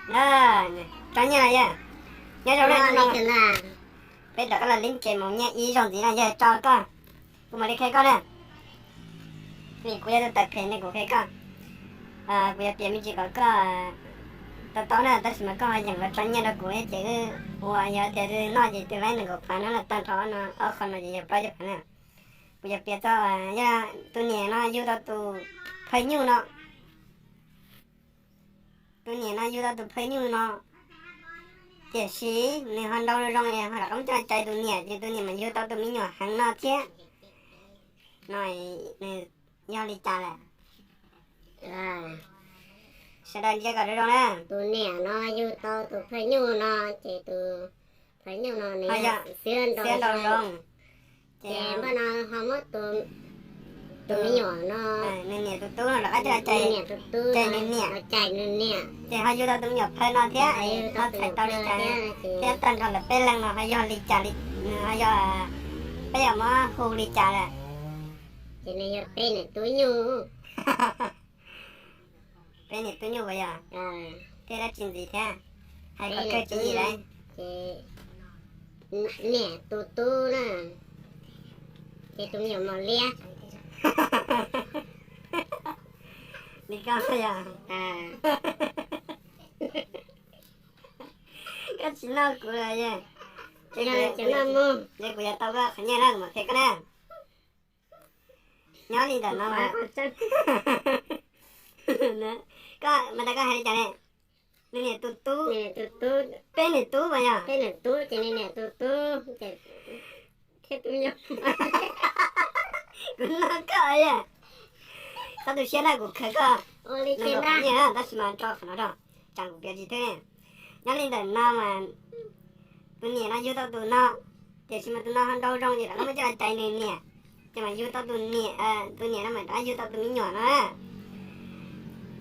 Tso nyiaj los yog, nyob zoo na, peb rov qab los lib ke mus nyiaj ib zaug ntxiv no yog tso koj, kuv mam li qhia koj na. Vim kuv yog tus tawm phem ne kuv qhia koj. Kuv yuav piav me ntsis kom koj to taub na, tab sis mas koj ho yeem los tso nyiaj rau kuv thiab ces wb ua, yog tias twg noj ces twg laib nees nkaum phav no, tag nrho no ob qho no ces yog plaub caug phav na. Kuv yuav piav txog yog tus niam no yug tau tus phaj nyuj no. Tus niam no yug tau tus phaj nyuj no, tiam sis nws ho nrau zoo es ho rov qab coj cai tus niam ces tus niam mas yug tau tus me nyuam heev no thiab. No nws yog li cas lawm? Sawv daws ntsia kom zoo zoo na. Tus niam no yug tau tus phaj nyuj no ces tus phaj nyuj no nws yog xiab nrau zoo. Ces npaj no ho muab tus me nyuam no, nws niam tus tub no rov qab coj cai, cai nws niam, cai nws niam, ces ho yug tau tus me nyuam phaj no thiab, ho txhais tau li cas thiab, tag nrho lawv peb leeg no ho yog li cas li, ho yog peb yuav muab hu li cas lawm? Ces nws yog peb niam tub nyuj. Peb niam tub nyuj puas yog? Thiab dab tsi ntxiv thiab? Hais kom kawg tswv yim lauj. Niam tus tub na, ces tus me nyuam mos liab. Li koj yog? Koj tsis noj kuv los yog? Ces kuv yuav tau koj qhov nyiaj na, kuv mam qhia koj na. Nyob li ntawm no mas, koj mas tas koj hais li cas ne? Nws niam tus tub, peb niam tub mas yog? Peb niam tub ces nws niam tus tub, kuv noj koj, txhob tu siab na, kuv khaws koj nyiaj na, tab sis mas tso qhov no rau, tsam kuv piav tsis thwj. Nyob li ntawm no mas tus niam no yug tau tus no, tiam sis mas tus no ho nrau zoo ces rov qab muab coj cais nws niam, ces mas yug tau tus niam, tus niam no mas rov qab yug tau tus me nyuam no na.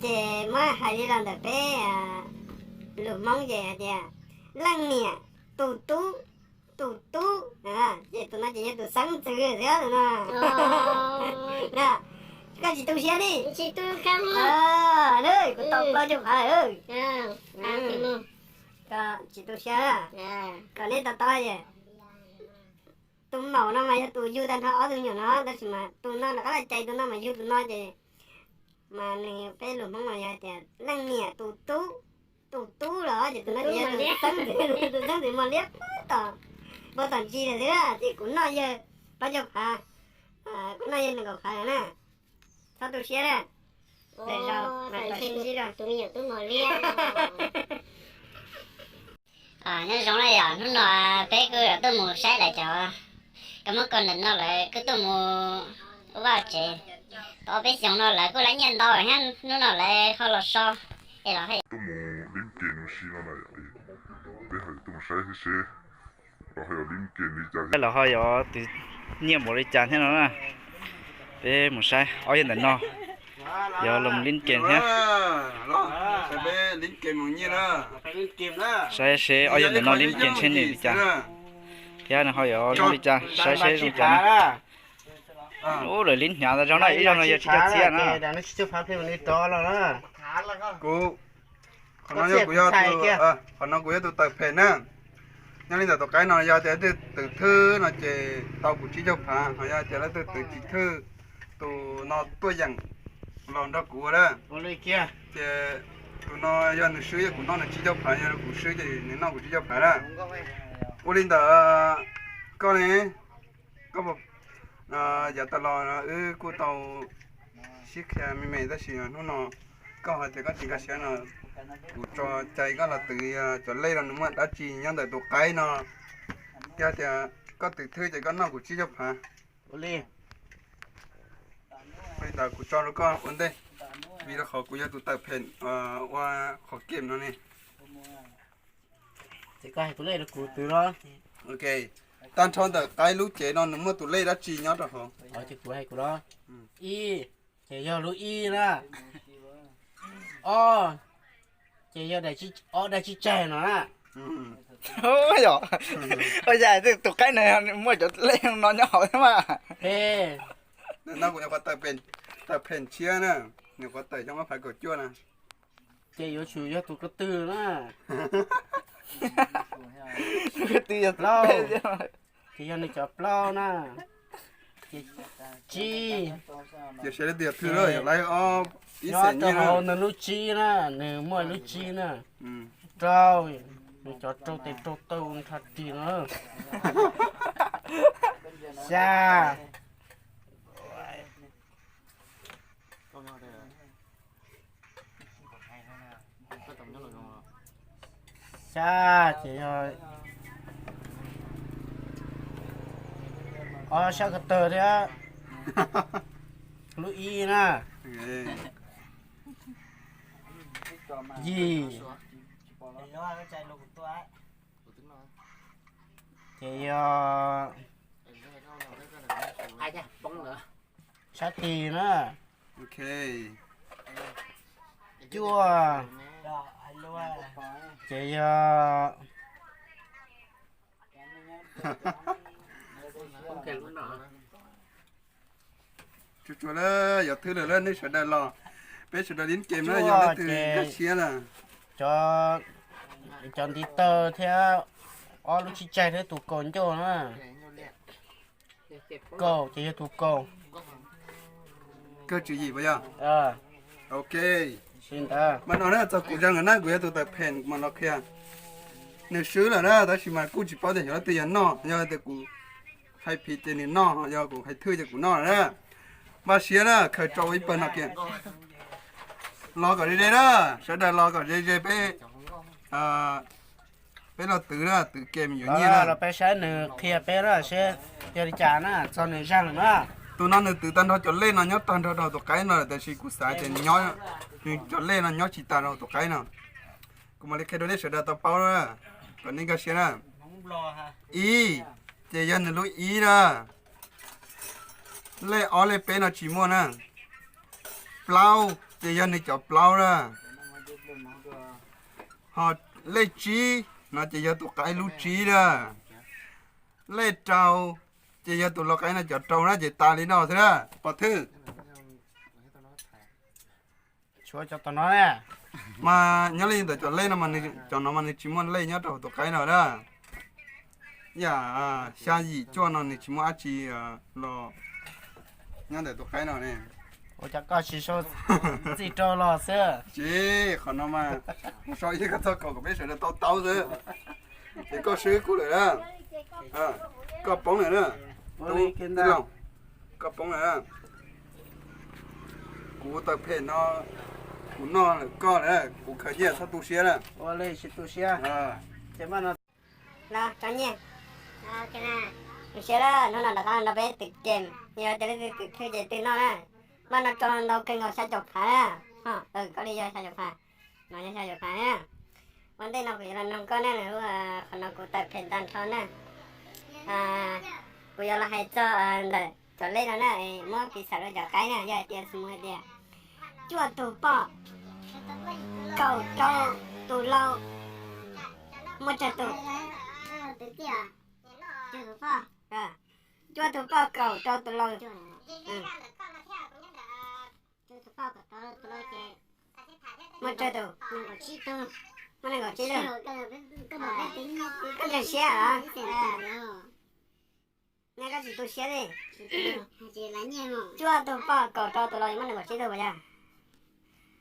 Ces muab hais li los ntawm peb lus Hmoob ces hais tias leej niam tus tub, tus tub, ces tus no ces yog tus xeeb ntxwv xwb tus no. Koj tsis tu siab li. Kuv tau plaub caug phav lawm. Koj tsis tu siab, kom neb to taub es tus maum no mas yog tus yug tag nrho ob tug me nyuam no, tab sis mas tus no rov qab los cais tus no mas yug tus no ces mas nws peb lus Hmoob mas yog tias leej niam tus tub, tus tub los ces tus no ces yog tus xeeb ntxwv, tus xeeb ntxwv mos liab puag tom, puag tom ntsis lawm xwb, ces kuv noj yawg plaub caug phav, kuv noj yawg nees nkaum phav na. Txhob tu siab na. Tus me nyuam tub mos liab. Nyob zoo na yom, hnub no peb kuj tuaj mus saib lawv cov, koj muab koj ntawm no lawv kuj tuaj mus ua vaj tsev tau peb xyoos no lawv kuj lab nyiaj ntau thiab, hnub no lawv ho los so es los tuaj mus lib ke mus si no na, peb ho tuaj mus saib seb los ho yog lib ke li cas, los ho yog tus nyiaj npaum li cas thiab no na. Peb mus saib ob yawg ntawm no, yog los lib ke thiab. Saib seb ob yawg ntawm no lib ke seb nws li cas thiab nws ho yuav zoo li cas, saib seb zoo cas na. Ub, lawv lib hnyav tau zoo na, ib zaug no yog tsib caug txhiab na. Qhov no kuv yog tus, qhov no kuv yog tus tawm phem na. Nyob li ntawm tus qaib no yog tias leej twg twv thwb no ces tau kuv tsib caug phav, ho yog tias leej twg twv tsis thwb, tus no tuaj yeem los nrog kuv ua lawm. Ces tus no yog nws swb, yog kuv noj nws tsib caug phav, yog kuv swb ces nws noj kuv tsib caug phav na. Ua li ntawd koj ne, koj yav tas los wb kuj tau sib qhia me me, tab sis hnub no koj hais tias koj tsis nkag siab no, kuv tso cai koj los twv cov lej no nws muaj dab tsi nyob ntawm tus qaib no. Yog tias koj twv thwb ces koj noj kuv tsib caug phav. Ua li ntawd kuv tso rau koj ua ntej, vim rau qhov kuv yog tus tawm phem ua qhov game no ne. Ces koj hais tus lej rau kuv twv los. Tag nrho ntawm qaib lub cev no nws muaj tus lej dab tsi nyob rau hauv? Ces kuv hais kuv los. Ib, ces yog lub ib na. Ob, ces yog ob daim tsib tsaig no na. Yog, ua cas tus qaib no muaj cov lej no nyob hauv thiab mas? Peb, no kuv nyuam qhuav tawm phem tshiab na, nyuam qhuav tawm xyoo ob phav kaum cuaj na. Ces yuav tsum yog tus ko tw na. Tus ko tw yog tus peb. Ces yog nws cov plaub na. Ces tsib. Ces sawv daws twb yog thwj lawm, yog lawv ob ib nyob xeem rau nyiaj na. Hauv nws lub tsib na, nws muaj lub tsib na. Rau, nws cov rau tes rau taw nrhab ris no. Xya. Xya ces yog ob sab ko taw thiab lub ib na. Yim. Ces yog sab tis na. Cuaj. Ces yog tsuag tsuag lawm, yog thwj lawm lawm nej sawv daws los. Peb sawv daws lib kem na, yog leej twg nkag siab lawm. Cov ntiv taw thiab ob lub tsib caig thiab tus kaus ncauj na. Kaus ces yog tus kaus. Kawg tswv yim puas yog? Ok. Mas no na txog kuv zeeg lawm na, kuv yog tus tawm phem mas los qhia. Nws swb lawm na, tab sis mas kuj tsis paub tias xyov leej twg yog noj, yog tias kuv hais phim ces nws noj, yog kuv hais thwj ces kuv noj lawm na. Npaj siab na, khaws rau ua ib pawg no kiag. Los kom ze ze na, sawv daws los kom ze ze peb, peb los twv na, twv kem yuav nyiaj na. Los peb saib nws qhia peb na seb yog li cas na, txog nws zeeg na. Tus no nws twv tag nrho cov lej no nyob tag nrho rau tus qaib no lawm, tab sis kuv xav tias nws cov lej no nyob tsis tas rau tus qaib no. Kuv mam li qhia rau nej sawv daws tau paub na, kom nej nkag siab na. Ib, ces yog nws lub ib na. Lej ob lej peb no tsis muaj na. Plaub, ces yog nws cov plaub na. Ho lej tsib no ces yog tus qaib lub tsib na. Lej rau, ces yog tus lau qaib no cov rau na, ces tas li no xwb na. Pov thwj. Tshuav cov tom no na. Mas nyob li ntawm cov lej no, cov no mas nws tsis muaj lej nyob rau tus qaib no na. Yam xya yim cuaj no nws tsis muaj dab tsi los nyob ntawm tus qaib no ne. Ua cas koj tsis sau txij rau los xwb? Tsis, qhov no mas sau ib koj txoj kaum kom peb sawv daws tau taub xwb. Ces koj swb kuv lawm na. Koj poob lawm na. Tij Laug, koj poob lawm na. Kuv tawm phem no, kuv noj lawm koj lawm, kuv khaws nyiaj txhob tu siab na. Ua li tsis tu siab. Los tso nyiaj. Tu siab lawm, hnub no rov qab nrog peb twv kem, yog tias leej twg twv thwj ces twg noj na. Mas no tso ntau kawg nkaus xya caum phav na. Koj li yog xya caum phav, no yog xya caum phav na. Ua ntej no kuv yuav los noog koj na, qhov no kuv tawm phem tag nrho na. Kuv yuav los hais txog ntawm cov lej no na, muab piv xam rau cov qaib na, yog hais tias xws li hais tias cuaj tus poj kaum rau tus lau muaj tsawg tus? Cuaj tus poj kaum rau tus lau muaj tsawg tus? Muaj nees nkaum tsib tug. Koj ntseeg siab los? Nej koj tsis tu siab li. Cuaj tus poj kaum rau tus lau muaj nees nkaum tsib tug puas yog?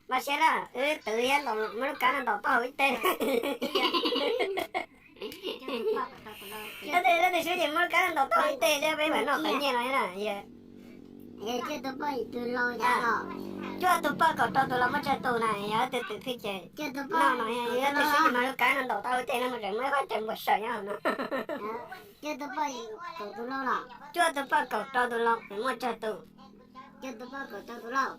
Npaj siab na, wb twv thiab muab lub kab no ntaus taub hau ib teg. Leej twg swb ces muab lub kab no ntaus taub hau ib teg thiab peb mam noj qhov nyiaj no na. Cuaj tus poj kaum rau tus lau muaj tsawg tus na, yog leej twg twv thwj ces noj no, yog leej twg swb ces muab lub kab no ntaus taub hau ib teg no, mus tseem muaj ib qhov rawv npua sawm nyob hauv no. Cuaj tus poj kaum rau tus lau muaj tsawg tus? Cuaj tus poj kaum rau tus lau,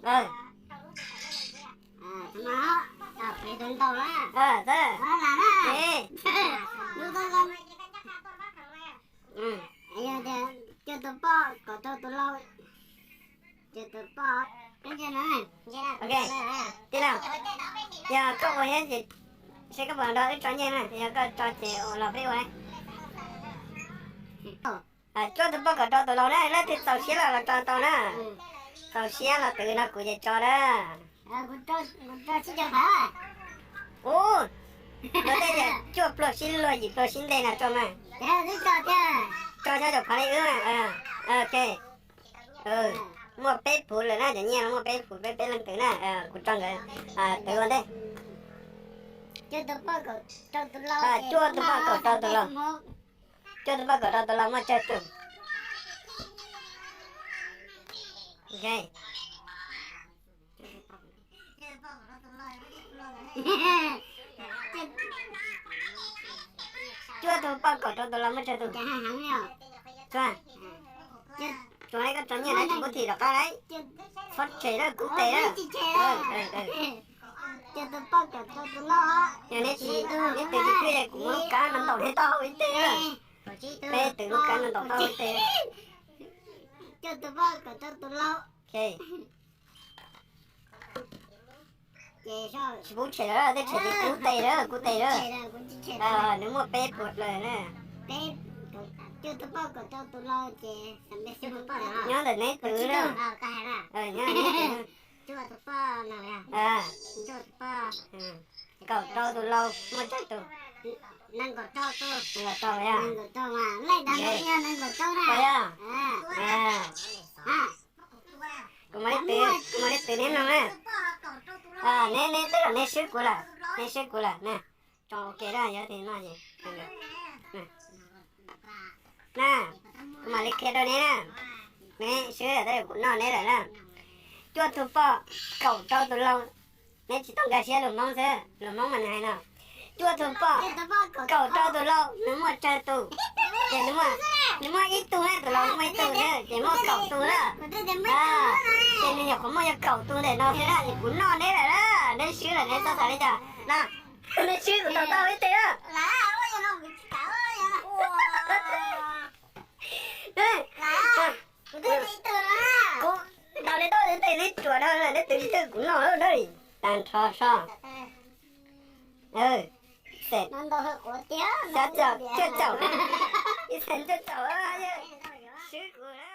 cuaj tus poj, tij laug, yog koj ua thiab ces seb koj puas nrog wb tso nyiaj na, yog koj tso ces los peb ua. Cuaj tus poj kaum rau tus lau na, leej twg txaus siab los los tso tau na. Txaus siab los twv no kuv ces tso na. Kuv tso tsib caug phav. Ub, luag tej tias cuaj pluag sib luag yim pluag sib nteg no tso mas. Tso xyov cov phav li wb. Ok. Muaj peb puv lawm na, cov nyiaj no muaj peb puv, peb peb leej twg na. Kuv tso nkawd twv ua ntej. Cuaj tus poj kaum rau tus lau. Cuaj tus poj kaum rau tus lau muaj tsawg tus? Cuaj tus poj kaum rau tus lau muaj tsawg tus? Tsuas, tsuas, koj tso nyiaj na, tsis pub thim rov qab lauj. Fob tshem na, kuv tes na. Yog neb tsis, neb tes tsis twj es kuv muab lub kab no ntaus neb taub hau ib teg na. Peb tes lub kab no ntaus taub hau ib teg. Tsis pub tshem lawm, tej tshem ces kuv tes lawm, kuv tes lawm. Nws muaj peb puas plaws na. Nyob ntawm neb twv na. Nyob ntawm neb twv. Kaum rau tus lau muaj tsawg tus? Nees nkaum rau, yog. Kuv mam li twv, kuv mam li twv neb mloog na. Neb, neb twb los neb swb kuv lawm, neb swb kuv lawm na. Tso ua ke na, yog li no ces na, kuv mam li qhia rau neb na. Neb swb lawm tab sis kuv noj neb lawm na. Cuaj tus poj, kaum rau tus lau. Neb tsis tau nkag siab lus Hmoob xwb, lus Hmoob mas nws hais no. Cuaj tus poj, kaum rau tus lau, nws muaj tsawg tus? Ces nws muaj, nws muaj ib tug na, tus lau nws muaj ib tug na, ces muaj kaum tus na. Ces nws nyuam qhuav muaj yog kaum tus ntawm no xwb na, ces kuv noj neb lawm na, neb swb lawm neb txhob xav li cas na. Neb swb kuv tau tau ib teg na. Kuv ntaus neb tau ib teg, neb ruam dhau lawm, neb twv tsis twg kuv noj na. Tag nrho soj. Xya caum, cuaj caum, ib xees cuaj caum, swb kuv na.